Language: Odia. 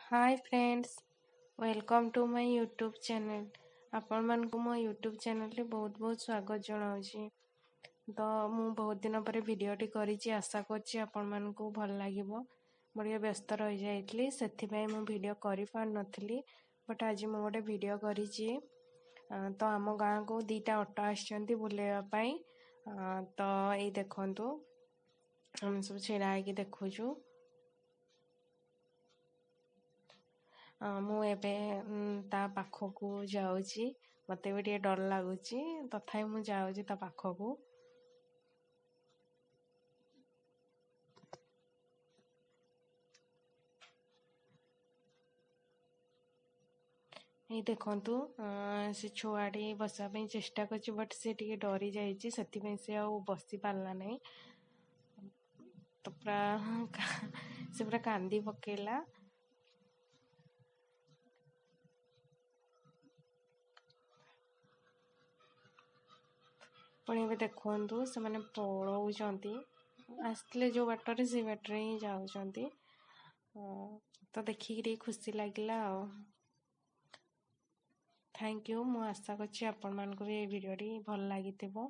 Hi friends, welcome to my YouTube channel. ଆପଣମାନଙ୍କୁ ମୋ ୟୁଟ୍ୟୁବ୍ ଚ୍ୟାନେଲ୍ରେ ବହୁତ ବହୁତ ସ୍ୱାଗତ ଜଣାଉଛି। ତ ମୁଁ ବହୁତ ଦିନ ପରେ ଭିଡ଼ିଓଟି କରିଛି, ଆଶା କରୁଛି ଆପଣମାନଙ୍କୁ ଭଲ ଲାଗିବ। ମୁଁ ଟିକେ ବ୍ୟସ୍ତ ରହିଯାଇଥିଲି, ସେଥିପାଇଁ ମୁଁ ଭିଡ଼ିଓ କରିପାରୁନଥିଲି, ବଟ୍ ଆଜି ମୁଁ ଗୋଟେ ଭିଡ଼ିଓ କରିଛି। ତ ଆମ ଗାଁକୁ 2ଟା ଅଟୋ ଆସିଛନ୍ତି ବୁଲେଇବା ପାଇଁ। ତ ଏଇ ଦେଖନ୍ତୁ, ଆମେ ସବୁ ଛିଡ଼ା ହେଇକି ଦେଖୁଛୁ। ମୁଁ ଏବେ ତା ପାଖକୁ ଯାଉଛି। ମୋତେ ବି ଟିକେ ଡର ଲାଗୁଛି, ତଥାପି ମୁଁ ଯାଉଛି ତା ପାଖକୁ। ଏଇ ଦେଖନ୍ତୁ, ସେ ଛୁଆଟି ବସିବା ପାଇଁ ଚେଷ୍ଟା କରିଛି, ବଟ୍ ସେ ଟିକେ ଡରି ଯାଇଛି, ସେଥିପାଇଁ ସେ ଆଉ ବସି ପାରିଲା ନାହିଁ। ତ ସେ ପୁରା କାନ୍ଦି ପକେଇଲା। ପୁଣି ଏବେ ଦେଖନ୍ତୁ, ସେମାନେ ପଳଉଛନ୍ତି, ଆସିଥିଲେ ଯେଉଁ ବାଟରେ ସେଇ ବାଟରେ ହିଁ ଯାଉଛନ୍ତି। ତ ଦେଖିକି ଟିକେ ଖୁସି ଲାଗିଲା ଆଉ। Thank you. ମୁଁ ଆଶା କରୁଛି ଆପଣମାନଙ୍କୁ ବି ଏଇ ଭିଡ଼ିଓଟି ଭଲ ଲାଗିଥିବ।